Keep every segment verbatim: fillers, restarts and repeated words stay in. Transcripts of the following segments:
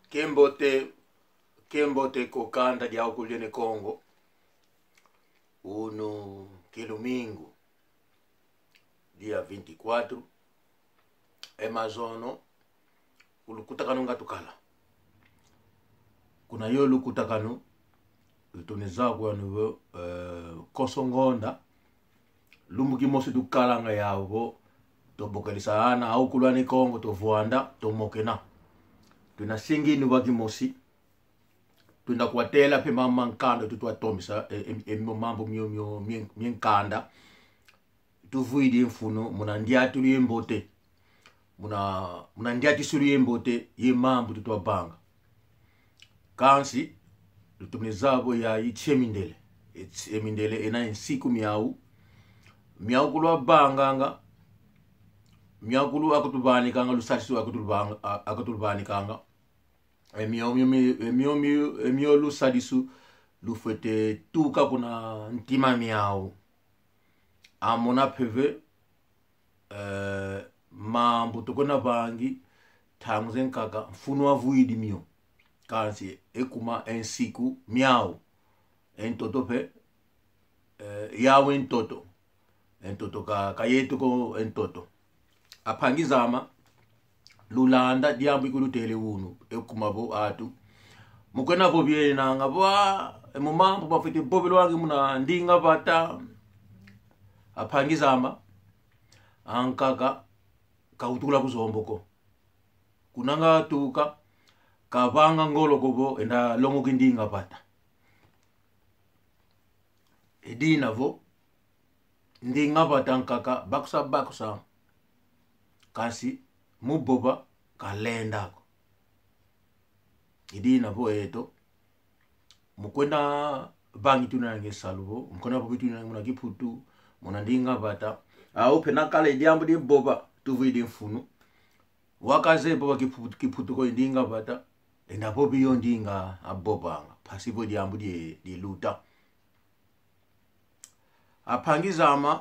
Kiambote, kiambote kwa kanda diawu kulu dia Ne Kongo. Unu kilumingu, dia vinte e quatro, e mazono, ku lukutakanu nga tukala. Kuna yo lukutakanu, lutomene zaya kwa vo, eh, konso ngonda, lumbu kimosi tukalanga yawu vo, tubokelesa ana awu kulu a Ne Kongo, tuvwanda, tumokena. Tuna singi nuva kimosi, tuna kwatela mpe mama nkanda, tutwa tomesa, e, e, e, mambu mio, mio, mie, mie nkanda. Tuvwidi mfunu, muna ndiatilu ye mbote. Muna, muna ndiatilu ye mbote, ye mambu tutwa vanga. Kansi, lutomene zaya vo yayi nsi a mindele. E nsi a mindele ena nsiku miawu. Miawu kulu avanganga. Miawu kulu akutuvanikanga, lusadisu akutuvang-, a-, akutuvanikanga. E mio, mio, mio, e mio, mio, e mio lusadisu lufwete tuka kuna ntima miawu. A mona mpe ve, eh, mambu tukwenda vangi, ntangu zankaka, mfunu avwidi mio. Kansi, e kuma e nsiku miawu. E ntoto mpe, eh, yawu e ntoto. E ntoto ka, ka yeto ko e ntoto. A mpangi zame, lulanda diambu ikulutele unu, e kuma vo atu. Mukwenda vovi enanga vo, ah, e mo mambu mafwete vovilwanga muna ndinga vata. A mpangi zame, ankaka, ka utukula ku Zombo ko. Kuna nga tuka, ka vanga ngolo ko vo, enda longoka e ndinga vata. I dina vo, ndinga vata ankaka, bakusa, bakusa. Kansi, mu vova, ka lenda ko. I dina vo eto, mukwenda vangi tuna nge salu vo, mukwenda vovi tuna nge muna Kiputu, muna ndinga vata. Awu mpe nakala i diambu di vova, tuvwidi mfunu. Wau kazeye vova Kipu-, Kiputu ko i ndinga vata, enda vovi yo ndinga avovanga, mpasi vo diambu die, diluta. A mpangi zame,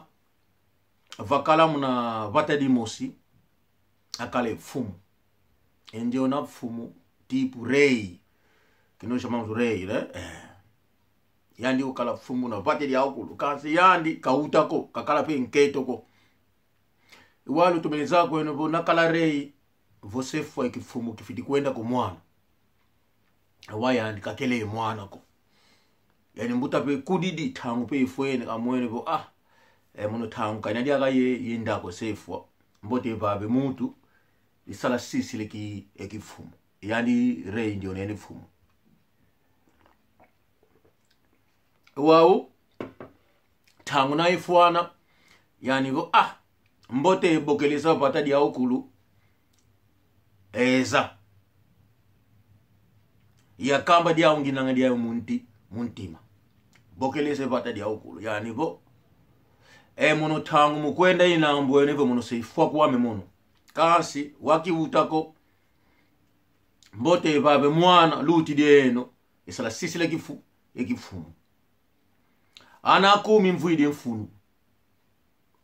vakala muna vata dimosi, akala e mfumu. E ndiona mfumu, tipo rei. Que nós chamamos rei, né? Eh. Yandi ukala mfumu na vata diawu kulu. Kansi yandi, ka uta ko, kakala mpe nkento ko. Wau lutomene zaya kweno vo nakala rei, vo se fwa e kimfumu kifwete kwenda ku mwana. Awa yandi kakele ye mwana ko. Yani mbuta mpe kudidi, ntangu mpe ifwene, kamwene vo, ah, e mono ntangu kani diaka ye, yenda ko se fwa. Mbote vava e muntu, isala sisila e ki, e kimfumu. Yandi rei ndiona yandi mfumu. Wau, ntangu na ifwana, yani vo, ah, mbote bokelesa vata diawu kulu. Eza. Yakamba diawu nginanga diawu mu nti-, mu ntima. Bokelesa vata diawu kulu. Yani vo, e mono ntangu mukwenda ina mbwene vo mono se ifwa kwame mono. Kansi, wau kiuta ko, mbote vava e mwana, lutidi eno, isala sisila e kifu-, e kimfumu. Ana kumi mvwidi mfunu.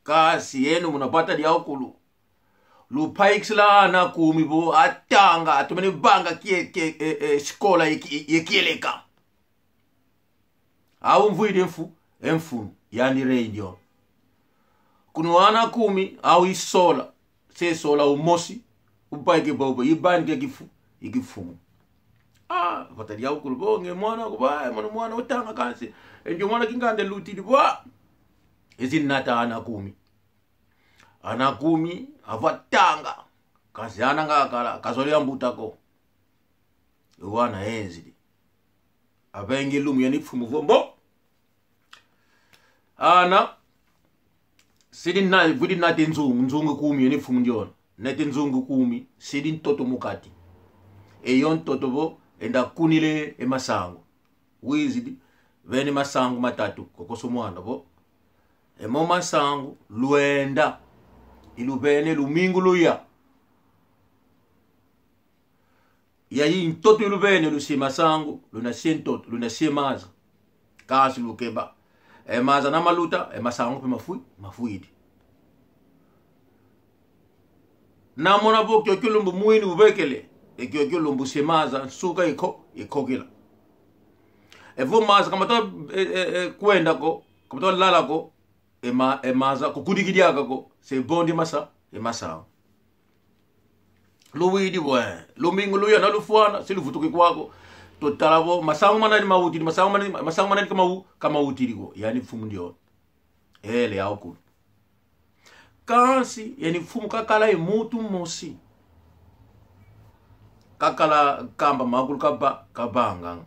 Kansi yeno muna vata diawu kulu, lupaikisila ana kumi vo atanga, atomene vanga kie, kie, e, e, sikola ye ki-, ye kieleka. Awu mvwidi mfu-, e mfunu, yandi rei ndio. Kuna ana kumi, awu isola, se sola umosi, upaike bobo, ivanika e kifu-, e kimfumu. Ah, vata diawu kulu vo, nge mwana ko va, e mono mwana utanga kansi. E ndio mwana kingande lutidi vo. Izi nata ana kumi. Ana kumi, avo atanga. Kansi ana nga akala, kazolele ambuta ko. Wana enzidi. Avengi lumu yani mfumu vo mbo. Ana, sidi na, vwidi nate nzungu, nzungu kumi, yani mfumu ndiona. Nate nzungu kumi, sidi ntoto mu kati. E yo ntoto vo, enda kunile e masangu. Wizidi, vene masangu matatu, kokoso mwana vo. E mo masangu, lwenda, iluvene lumingu luya. Yayi ntoto iluvene lusi masangu, luna sie ntoto, luna sie maza. Kansi lukeba. E maza na maluta, e masangu mpe mafwi-, mafwidi. Na mona vo kiokio lumbu mwini uvekele. E kiokio lumbu se maza, nsuka iko, ikokila. Evo maza, kamata, e, e, e, kwenda ko, kamata lala ko, e ma-, e maza, kukudiki diaka ko, se bondi masa, e masangu. Luwidi bwe, lumingu luya na lufwana, si luvutuki kwako. Tutala vo, masangu manani mautidi, masangu manani, masangu manani kamau-, kamautidi ko, yani mfumu ndio. Ele ya ukulu. Kansi, yani mfumu kakala ye mutu mosi. Kakala kamba makulu kaba-, kabanga.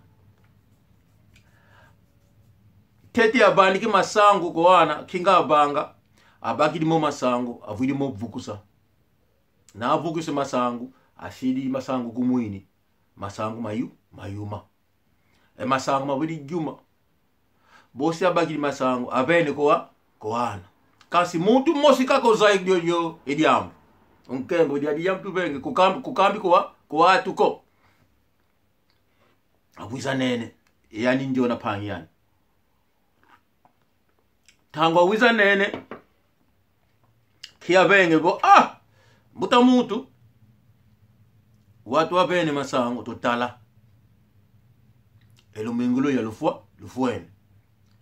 Tete abaniki masangu ko ana, kinga abanga, abakidi mo masangu, avwidi mo vukusa. Na avukuse masangu, asidi masangu kumwini, masangu mayu-, mayuma. E masangu mavwidi yuma. Bosi abakidi masangu, avene ko a-, ko ana. Kansi mutu mosi kakozaya dio dio, e diambu. Unkembo dia diambu tuvenge, kukambi, kukambi ko a-, ko atu ko. Awiza nene, yani ndiona pangi yani. Ntangu awiza nene, kiavenge vo, ah! Mbuta muntu, watu avene masangu tutala. E lumingu luya lufwa, lufwene.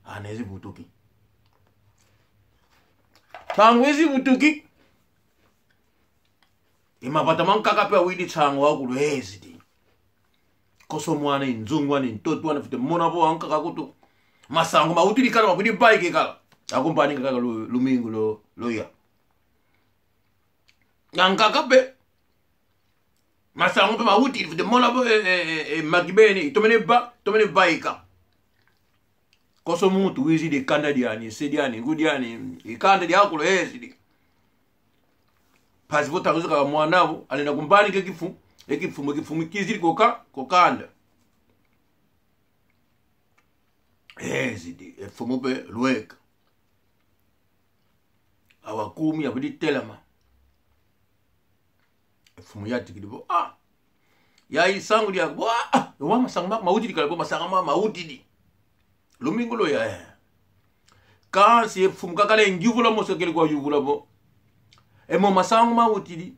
Ana ezi vutuki. Ntangu ezi vutuki, e mavata mankaka pe awidi nsangu wa kulu ezidi. Koso mwana, nzungu ani, ntoto ani, fite mona vo ankaka kutu. Masangu mautidi kala, mavwidi vaika kala. Akumbani kaka lu-, lumingu lo, loya. Ankaka pe. Masangu pe mautidi, fite mona vo, e, e, e, e, makibeni, tomene va-, tomene vaika. Koso muntu wizidi kanda diani, se diani, ngu diani, ikanda diakulu ezidi. Mpasi vo tanguzi kaka mwana vo, alenda kumbanika e kifu-, e kifumu, e kifumu kizidi ko ka-, ko kanda. Ezidi, e mfumu pe lweka. Awa kumi, avwidi telama. E mfumu yatikidi vo, ah! Ya isangu diaku vo, ah! Ewa masangu ma-, mautidi kala vo, masangu ma-, mautidi. Lumingu loya, eh. Kansi e mfumu kakala e ngiuvula mosi kakele kwayuvula vo. E mo masangu mautidi.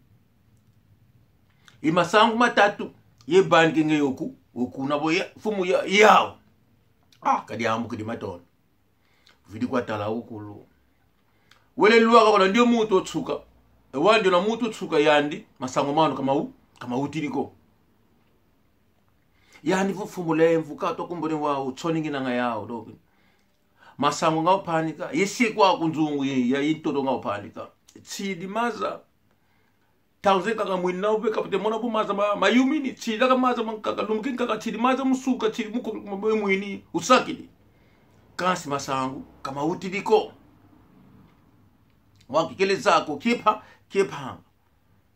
I masangu matatu. Ye banikenge yoku, okuna vo ya, mfumu ya, yau. Ah, kadi ambu kidi matondo. Vidi kwatala ukulu. Wele lwaka kola ndio mutu otsuka. Ewa ndio na mutu otsuka yandi, masangu mano kamau-, kamautidi ko. Yandi vo mfumu lemvuka, twakumbone wau, tsoninginanga yau, doki. Masangu nga upanika, yesi kwa kunzungu ye, ya intoto nga upanika. Tsidi maza. Tauze kaka mwina ube kapute mona vo maza ma, mayumini, tsidi kaka maza mankaka, lumbu kinkaka tsidi maza musuka, tsidi muko, mwini, usakidi. Kansi masangu, kamautidi ko. Wakikele zako, kipa, kipa.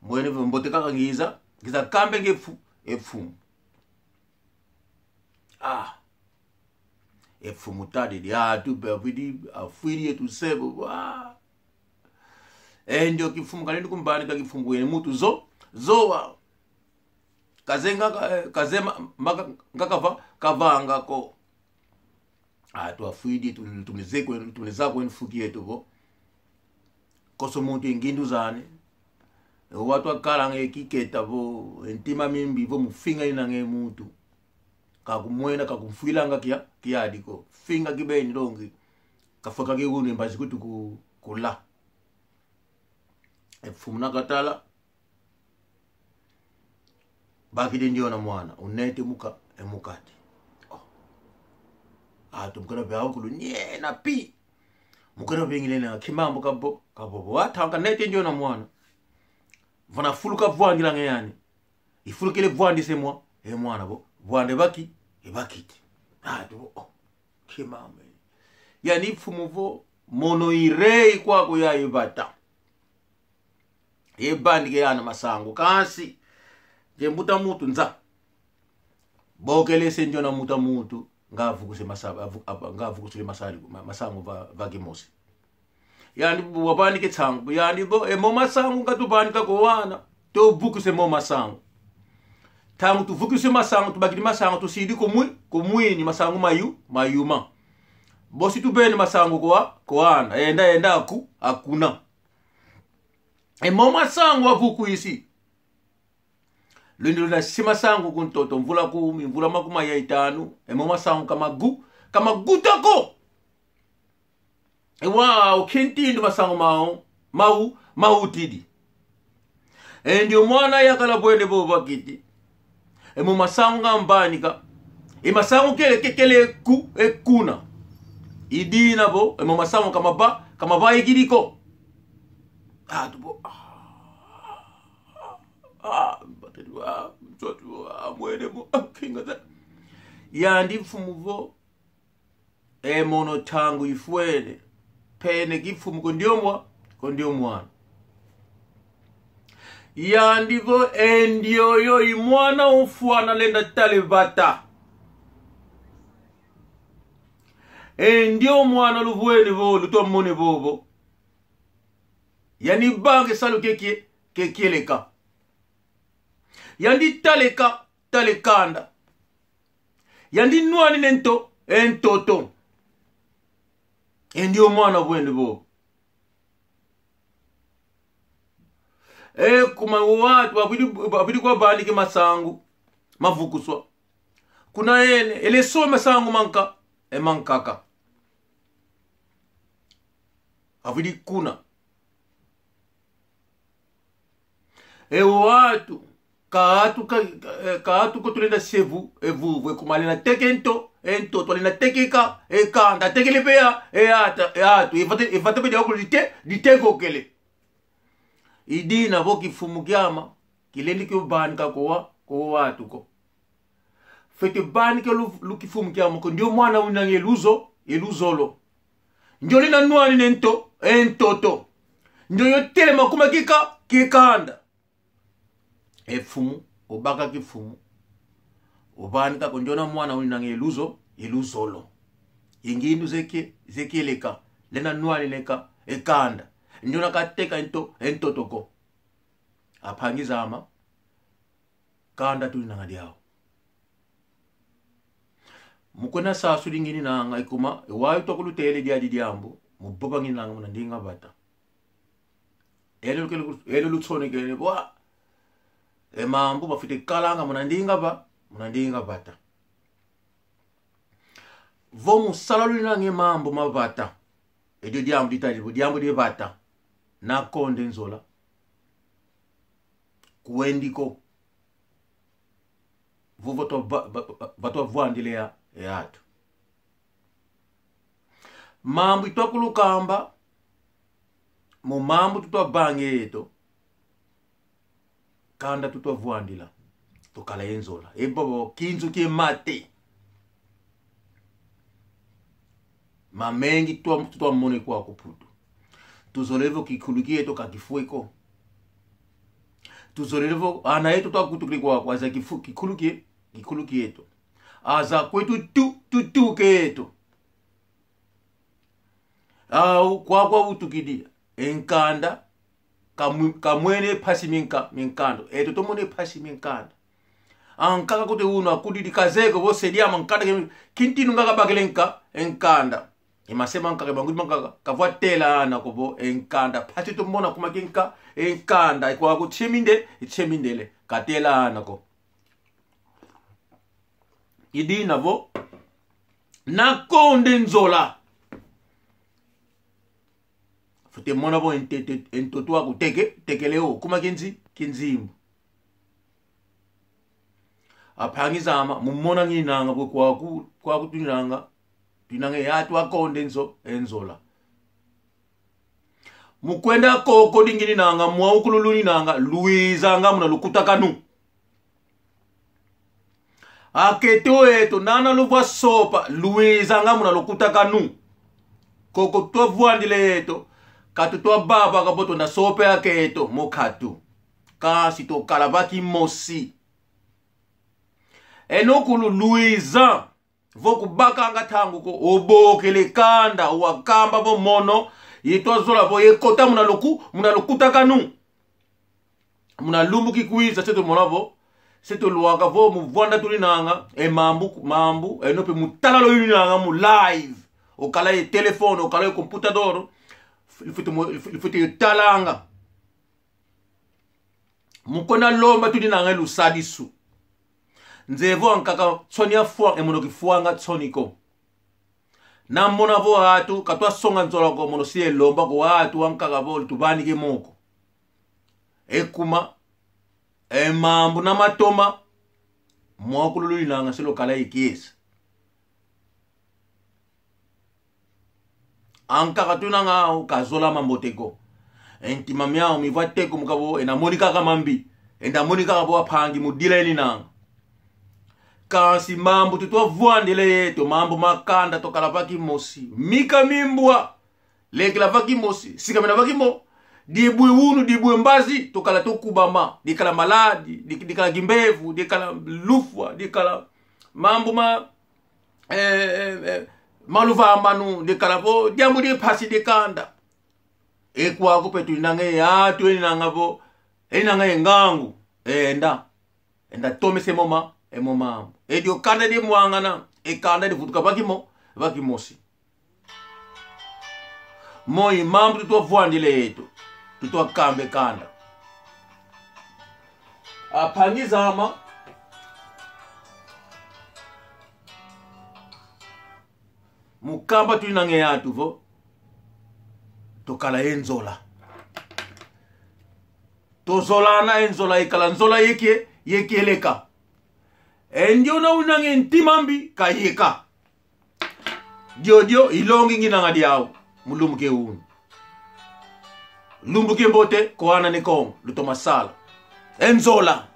Mwene mbote kaka ngiza, ngiza kambe nge fu-, e mfumu. Ah. E mfumu tadi dia atu pe afwidi, afwidi etu sebo. Ah. E ndio kifumu kalendi kumbanika kifumu ye mutu zo, zowa. Kaze nga ka-, eh, kaze ma-, maka-, nga kava-, kavanga ko. Ah, twafwidi, tu-, tumene zako, tumene zako e nfuki etu vo. Koso muntu e ngindu zane. E watu akalanga e kiketa vo, e ntima mimbi vo mufinga inanga e muntu. Kakumwena, kakumfwilanga kia, kiadi ko. Finga kibeni longi. Kafwa kake unu e mbazi kutu ku-, kula. E mfumu na katala. Bakidi ndiona mwana, unete muka-, e mukati. Oh. Atu mukana pe aukulu, nye, na pi. Mukana pe ngile na kimambu kabo, kabo, bo. Ata kanete ndiona mwana. Vana fulu kavwangilanga yani. Ifulu kele vwandise mwa-, e mwana bo. Vwande baki, e bakiti. Atu, oh. Kimambu. Yani mfumu vo, mono irei kwako ya ibata. Ye bandike yana masangu, kansi. Ye mbuta muntu nza. Bokele se ndiona mbuta muntu, nga vukuse masa-, avu-, apa, nga vukusule masali, ma-, masangu va, va kimosi. Yandi bu wabandike nsangu, yandi bo, e mo masangu nga tubanika ko wana, tuvukuse mo masangu. Ntangu tuvukuse masangu, tubakidi masangu, tusidi kumwi-, kumwini masangu mayu-, mayuma. Bosi tubeni masangu kwa, kwa ana, enda, enda aku-, akuna. E mo masangu avukwisi. Lwindi luna si masangu ku ntoto, mvula kumi, mvula makumi aya itanu, e mo masangu ka magu-, ka maguta ko. E wau, kintindu masangu mau, mau, mautidi. E ndio mwana yakala bwene bo bakiti. E mo masangu nga mbanika. E masangu kele, ke-, kele ku-, e kuna. I dina bo, e mo masangu ka maba-, ka mabaikidi ko. Ah, tu bo. Ah, ah, batatu, ah, mtoto, ah, mwene mo, ah, kinga za. Yandi mfumu vo. E mono ntangu ifwene. Pene kifumu ko ndio mwa-, ko ndio mwana. Yandi vo e ndioyo i mwana ufwana lenda tale vata. E ndio mwana luvwene vo, lutwa mone vovo. Yandi bange salu ke kie-, ke kieleka. Yandi taleka, tale kanda. Yandi nwanine nto-, e ntoto. E ndio mwana vwene vo. E kuma watu bavwidi, bavwidi kwa banike masangu, mavukuswa. Kuna ene, ele so masangu manka, e mankaka. Avwidi kuna. E watu, ka atu ka, ka, ka atu ko tulenda sevu, e vuvu, e kuma lenda teke nto-, e ntoto, lenda teke ka, e kanda, tekele pe ya, e ata, e atu, e vata, e vata pe dia okulu dite-, ditekokele. I dina vo kifumu kiama, kilendi kio banika ko wa-, ko watu ko. Fwete banika lu-, lu kifumu kiama ko, ndio mwana winange luzo-, e luzolo. Ndio lenda nwanine nto-, e ntoto. Ndio yo telema kuma kika-, kikanda. E fumu, obaka kifumu. Obanika ko ndiona mwana winange luzo-, e luzolo. E ngindu ze kie-, ze kieleka, lenda nwanine ka, e kanda. Ndiona kateka nto-, e ntoto ko. A mpangi zama, kanda tulinanga diau. Mu kwenda sasudi ngininanga, i kuma, e wau twakulutele diadi diambu, mu vova ngininanga muna ndinga vata. Elo kele ku-, elo lutsonekene, bwa. E mambu mafwete kalanga muna ndinga va-, muna ndinga vata. Vo mu sala luninanga e mambu ma vata. Edio diambu ditadi, diambu di vata. Na konde nzola. Kwendi ko. Vo vatwa va-, va-, va-, vatwa vwandile ya, e atu. Mambu itwa kulukamba, mu mambu tutwa vanga eto, kanda tutwa vwandila, tukala ye nzola. E bobo, kinzu kie mate. Mamengi twa, tutwa mone kwa ku Mputu. Tuzolele vo kikulu kieto ka kifwe ko. Tuzolele vo ana eto twakutukile kwa, kwa za kifu-, kikulu kie-, kikulu kieto. Aza kwetu tu-, tutuka eto. Au, kwa kwa utukidi, e nkanda, kamwe-, kamwene mpasi minka-, minkanda. Eto tumone mpasi minkanda. Ankaka kute unu akudidi kazeye ko vo se diama nkanda ke, kintinu nga kabakele nka-, e nkanda. E mase mankaka, e mangudi mankaka, kavwa tela ana ko vo e nkanda. Mpasi tumona kuma kinka-, e nkanda, e kwa kuti se minde-, se mindele, katela ana ko. I dina vo, na konde nzola. Fwete mona vo e nte-, te-, e ntoto aku teke-, tekele o, kuma kinzi-, kinzimbu. A mpangi zama, mu mona ngininanga vo kwaku, kwaku tuninanga, tuninanga e atu akonde nzo-, e nzola. Mu kwenda koko di ngininanga, mwa ukulu luninanga, lwizanga muna lukutakanu. Akento eto, nana luvwa sopa, lwizanga muna lukutakanu. Koko tutwa vwandila eto, ka tutwa vava ka vo twenda sopa akento, mo katu. Kansi tukala va kimosi. Eno kulu lwiza. Vo kubakanga ntangu ko, obokele kanda, wakamba vo mono, itwa zola vo yekota muna luku-, muna lukutakanu. Muna lumbu kikwiza, se tumona vo, se tulwaka vo, mu vwanda tuninanga, e mambu, mambu, eno pe mu tala luninanga, mu live. Okala ye telefone, okala ye computador, fwete mu-, fwete talanga. Mu kwenda lomba tuninanga e lusadisu. Nzeye vo ankaka nsoni afwa, e mono kifwanga nsoni ko. Na mona vo atu katwa songa nzola ko, mono si e lomba ko, atu ankaka vo tuvanike moko. E kuma, e mambu na matoma, mwakulu luninanga si lukala ye kiese. Ankaka tuninanga au ka zola mambote ko. E ntima miau mivwa teko mu kavo ena moni kaka mambi. Enda moni kaka vo ampangi mu dila eninanga. Kansi mambu tutwa vwandila yeto, mambu ma kanda, twakala va kimosi. Mika mimbwa. Lekela va kimosi, sikamena va kimo. Dibwe unu, dibwe mbazi, twakala twakubama. Dikala maladi, di-, dikala kimbevo, dikala lufwa, dikala mambu ma, eh, eh, eh, ma luvambanu, dikala vo diambu di mpasi di kanda. E kwaku pe tuninanga e atu eninanga vo, eninanga e ngangu. Enda. Enda tomesa e mo ma, e mo mambu. E dio kanda dimwangana, e kanda divutuka va kimo, va kimosi. Moyo i mambu tutwa vwandila yeto, tutwa kamba e kanda. Ampangi zame, mu kamba tuninanga e atu vo, twakala ye nzola. Twazolana, e nzola ikala nzola ye kie-, ye kieleka. E ndiona unanga e ntima mbi, kayeka. Diodio i longi nginanga diau mu lumbu kia unu. Lumbu kia mbote kwa ana Ne Kongo, lutoma sala. E nzola.